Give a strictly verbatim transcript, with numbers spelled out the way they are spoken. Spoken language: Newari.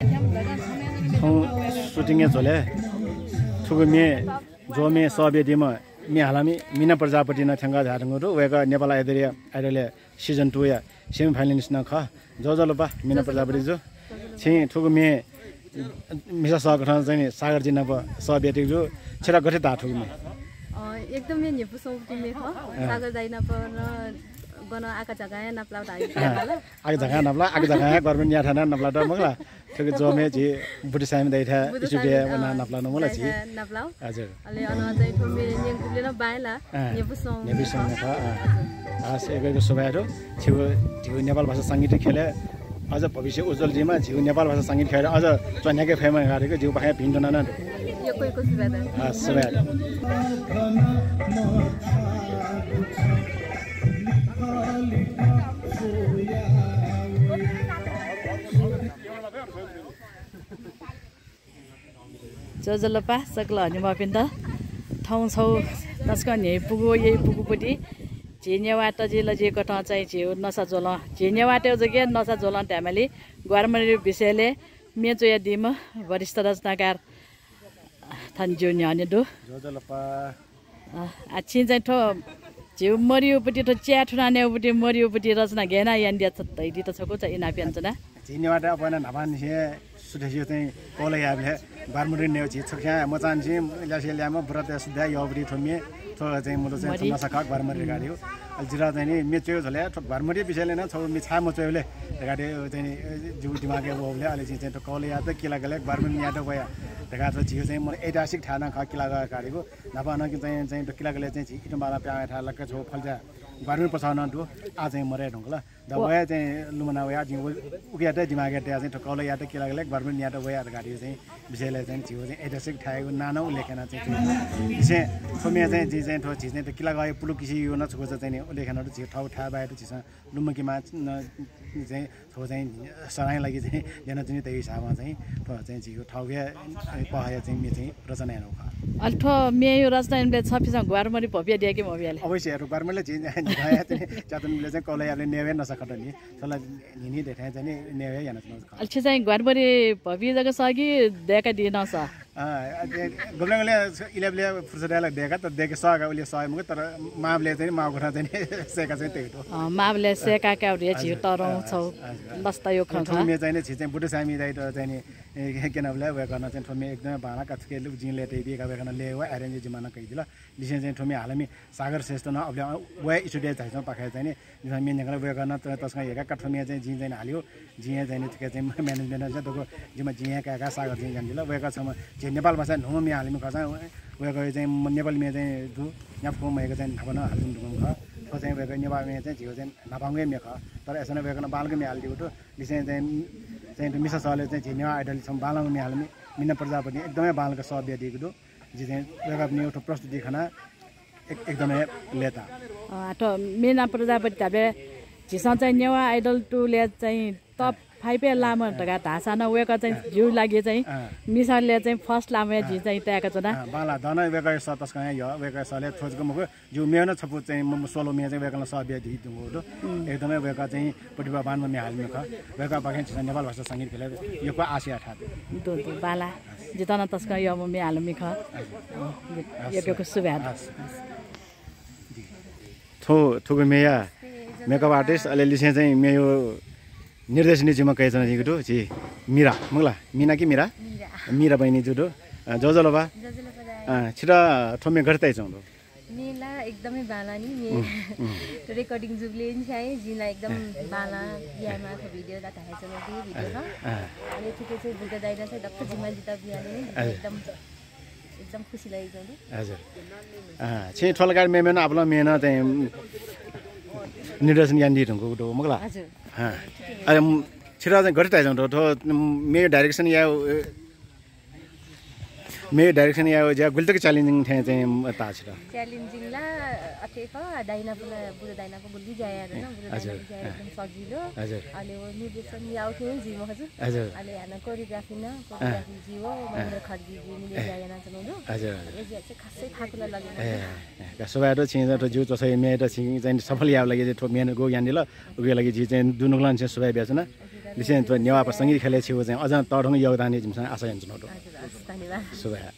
थौं shooting-या झ्वलय् थुगु म्ये ज्वःम्ये सः बियादीम्ह म्ये हालामि मिना प्रजापति नं थ्यंकाः झायाच्वंगु दु। वय्कः नेपाल आइडलया, आइडलया season two-या semi finalist नं खः। ज्वजलपा मिना प्रजापति जु। छिं थुगु म्ये मिसा सःकथं चाहिँ नि सागरजी नाप सः बियादीगु दु। छितः गथे ताः थुगु म्ये? अँ, एकदम हे न्ह्यइपुसे वःगु म्ये खः। अँ। सागर दाइ नाप नं गन आकाझाकांया नापलाः धाइ। अँ। आकाझाकां नापलाः, आकाझाकां ग्वारामिरी न्याथाय् नं नापलाः त मखु ला। थुगु ज्वःम्ये झी बुद्ध सामी दाइथाय् बुद्ध सामी, studio-य् वनाः अँ, नापलाः नं मखु ला झी। दाइथाय् नापलाः। हजुर। अले अन चाहिँ थ्व म्ये न्यंकूबलय् नं बांलाः, अँ, न्ह्यइपुसे वःम्ये न्ह्यइपुसे वःम्ये खः। खः, अँ। हजुर। हस्, यक्व यक्व सुभाय् दु। झीगु, झीगु नेपाल भाषा संगीत ख्यलय् अझ भविष्य उज्ज्वल जुइमा, झीगु नेपाल भाषा संगीत ख्यलय् अझ च्वन्ह्याके फयेमा धकाः झीगु पाखें भिंतुना नं दु। यक्व यक्व सुभाय् दु। हस्, सुभाय् दु। ज्वजलपा सकल हनेबहःपिन्त। थौं छगू तसकं न्ह्यइपुगु यइपुगु पति झी नेवाः तजिलजिकथं चाहिँ झीगु नसा ज्वलं, झी नेवाःतय् जक हे नसा ज्वलं धायेमाली ग्वारामिरी विषयलय् म्ये च्वयादीम्ह वरिष्ठ रचनाकार थन ज्यू न्ह्यःने दु। ज्वजलपा। अ, आ, छिं चाहिँ थ्व झीगु मरियुपति, थ्व च्याय् थुनाः नयेगुपति मरियुपति रचना गय् यानाः यानादिया छ धइदित छकू चाहिँ इनाप यानाच्वना। झी नेवाःतय् अप्वः नं न्हापांनिसें सुथसिया चाहिँ कौला यायेबलय् ग्वारामिरी नयेगु झी छुकिया मचांनिसें ल्यासे ल्यायेम्ह बुरातय् सुद्धा यःगुपति थ्व म्ये, थ्व चाहिँ मुलुं चाहिँ थ्व मरि। नसा खः ग्वारामिरी धकाः धइगु। अले जितः चाहिँ नि म्ये च्वयेगु झ्वलय् थ्व ग्वारामिरी विषयलय् नं छगू म्ये छाय् मच्वयेबलय् धकाः धइगु चाहिँ नि, अ, जिगु दिमागय् वःबलय् अले जिं चाहिँ थ्व कौला यायेत किलागलय् ग्वारामिरी न्यायेत वया धकाः थ्व झीगु चाहिँ मुलुं ऐतिहासिक थाय् नं खः किलागः धकाः धइगु। न्हापा नं कि चाहिँ, चाहिँ थ्व किलागलय् चाहिँ झी इतुंबालं प्याहां थाय् लाक्क छगू फल्चा ग्वारामिरी पसः नं दु। आः चाहिँ मदये धुंकल। द व वया चाहिँ लुमना वया जिं उ-, उकियात दिमागय् तयाः चाहिँ थ्व कौला यायेत किलागलय् ग्वारामिरी न्यायेत वया धकाः धइगु चाहिँ विषयलय् चाहिँ झीगु चाहिँ ऐतिहासिक थाय्‌गु नां नं उल्लेख याना चाहिँ थ्व म्ये चाहिँ जिं चाहिँ थ्व झी चाहिँ थ्व किलागःया पुलुकिसिया नं छकू चाहिँ नि उल्लेख याना चाहिँ थ्व थाय् बाहेक झीसं लुमंकेमा न चाहिँ थ्व चाहिँ सदांया लागि चाहिँ न्यनाच्वनी धइगु हिसाबं चाहिँ थ्व चाहिँ झीगु थःगु पहःया चाहिँ म्ये चाहिँ रचना यानागु खः। अले थ्व म्ये रचना यानाबलय् छपिसं ग्वारामिरी भपिया दिया कि मबिया ले? अवश्य, थ्व ग्वारामिरीलय् झी, झी चाहिँ च्यातुंबलय् चाहिँ कौला याःबलय् नयेगु हे नसा खः नि। थ्व ला न्हिं न्हिं धइथें चाहिँ नि नयेगु हे यानाच्वनागु खः। अले छि चाहिँ ग्वारामिरी भपिं जक सः कि दय्‌कादी नं सः? अँ, अ, दे-, गुबलें गुबलें इलय्‌बलय् फुर्सद यायेबलय् दय्‌का, तर दय्‌के सः का, उलि सः मखु, तर माःबलय् चाहिँ माःगु खनाः चाहिँ सय्‌का चाहिँ तयेगु दु। अँ, माःबलय् सय्‌का कायेगु धइगु झीगु हजुर, तःधंगु हजुर, छगू हजुर, हजुर। लसताया खँ थ्व खः। म्ये चाहिँ नि झी चाहिँ बुद्ध सामी दाइयात चाहिँ नि, ए, क्यनाबलय् वय्‌कलं चाहिँ थ्व म्ये एकदमै बांलाक थुके लु जिं लय्‌तायाबी का, वय्‌कलं लय् व arrange जिम्मा नं कयादिल। लिसें चाहिँ थ्व म्ये हालामि सागर श्रेष्ठ नं अबलय् वया studio झाइच्वंगु पाखें चाहिँ नि जिमिसं म्ये न्यंकल, वय्‌कलं त-, तसकं हेकाकाः थ्व म्ये चाहिँ जिं चाहिँ हालियो। जिं हे चाहिँ नि थुके चाहिँ management चाहिँ दक्व जिम्मा जिं हे कायेकाः सागरजुं यानादिल। वय्‌कः छम्ह झी नेपाल भाषाय् न्हूम्ह म्ये हालामि खःसां वय्‌कःया चाहिँ म-, नेपाल म्ये चाहिँ दु, न्ह्यागु मयाक चाहिँ न्हापा नं हालाच्वंगु दु खः। थ्व चाहिँ वय्‌कःया नेवाः म्ये चाहिँ झीगु चाहिँ न्हापांगु हे म्ये खः। तर अय्‌सां नं वय्‌कलं बांलाक म्ये हालादीगु दु। लिसें चाहिँ, चाहिँ मिसा सलय् चाहिँ झी नेवाः आइडल छम्ह बांलाःम्ह म्ये हालामि मिना प्रजापतिं एकदमै बांलाक सः बियादीगु दु। जिं चाहिँ वय्‌कःपिनिगु थ्व प्रस्तुति खनाः एक-, एकदमै लय्‌ताः। अँ, थ्व मिना प्रजापति धाःबलय् झीसं चाहिँ नेवाः आइडल two-लय् चाहिँ top five-य् लाःम्ह धकाः धाःसां नं वय्‌कः चाहिँ अँ। जिगु लागि चाहिँ अँ। मिसालय् चाहिँ first लाःम्ह हे अँ। जिं चाहिँ ताय्‌काच्वना। अँ, बांलाः। दन वय्‌कःया सः तसकं हे यः। वय्‌कःया सलय् थ्व जक मखु, जिगु मेगु नं छपु चाहिँ म-, म-, solo म्ये चाहिँ वय्‌कलं सः बियादीगु दु। उम्। एकदमै वय्‌कः चाहिँ प्रतिभावान म्ये हालामि खः। वय्‌कःपाखें झीसं नेपाल भाषा संगीत ख्यलय् यक्व आशा याये थाय् दु। दु, दु, बांलाः। जितः नं तसकं यःम्ह म्ये हालामि खः। हजुर। अँ, यक्व यक्व सुभाय्। हस्। थ्व, थुगु म्येया makeup artist, अले लिसें चाहिँ म्येया निर्देशनी जिम्मा कयाच्वनादीगु दु, झी मिरा, मखु ला, मिना कि मिरा? मिरा। मिरा बहिनी जु दु। अ, ज्वजलपा। ज्वजलपा दाइ। अ, छितः थ्व म्ये गथे ताइच्वंगु दु? म्ये ला एकदमै बांलाः नि, म्ये। उम्, उम्। Recording जूबलय् नि चाहिँ जिं ला एकदम अँ। बांलाः यायेमाः थ्व video ला धायेच्वनागु दु, video हजुर। खः। अँ। अले थुके चाहिँ बुद्ध दाइनं चाहिँ दक्व जिम्मा जितः बियादिल नि, हजुर। एकदम, एकदम खुसी लागिच्वंगु दु। हजुर। अँ, छिं थ्व लगायत मेमेनं आपालं म्ये नं चाहिँ, उम्, निर्देशन यानादी धुंकूगु दु, मखु ला? हजुर। अँ। अले, उम्, छितः चाहिँ गथे ताइच्वंगु दु, थ्व, उम्, म्ये direction याये, म्ये direction यायेगु ज्या गुलि तक challenging थें चाहिँ ताः छितः? Challenging ला अथे खः, दाइ नाप ला, बुद्ध दाइ नाप गुलि ज्या याये धुन, बुद्ध दाइ हजुर। नाप ज्या अँ। एकदम सजिलो। हजुर। अले व निर्देशन याउ थें जिम्मा खः। हजुर। अले हानं choreography नं, अँ। Choreography जि व, अँ। महेन्द्र खड्गीजुं नि अँ। ज्या यानाच्वंगु दु। हजुर, हजुर। अले ज्या चाहिँ खासै थाकु ला लगे ए, मखु। ए, का सुभाय् दु, छिं चाहिँ थ्व जिगु च्वछाया म्ये त छिं चाहिँ सफल यायेगु लागि चाहिँ थ्व मेहनत गु यानादिल, उकिया लागि जिं चाहिँ दुनुगलंनिसें सुभाय् बियाच्वना। लिसें थ्व नेवाः संगीत ख्यलय् छिगु चाहिँ अझ तःधंगु योगदान हे जिमिसं आशा यानाच्वनागु दु। हजुर, हस्, धन्यवाद। सुभाय्।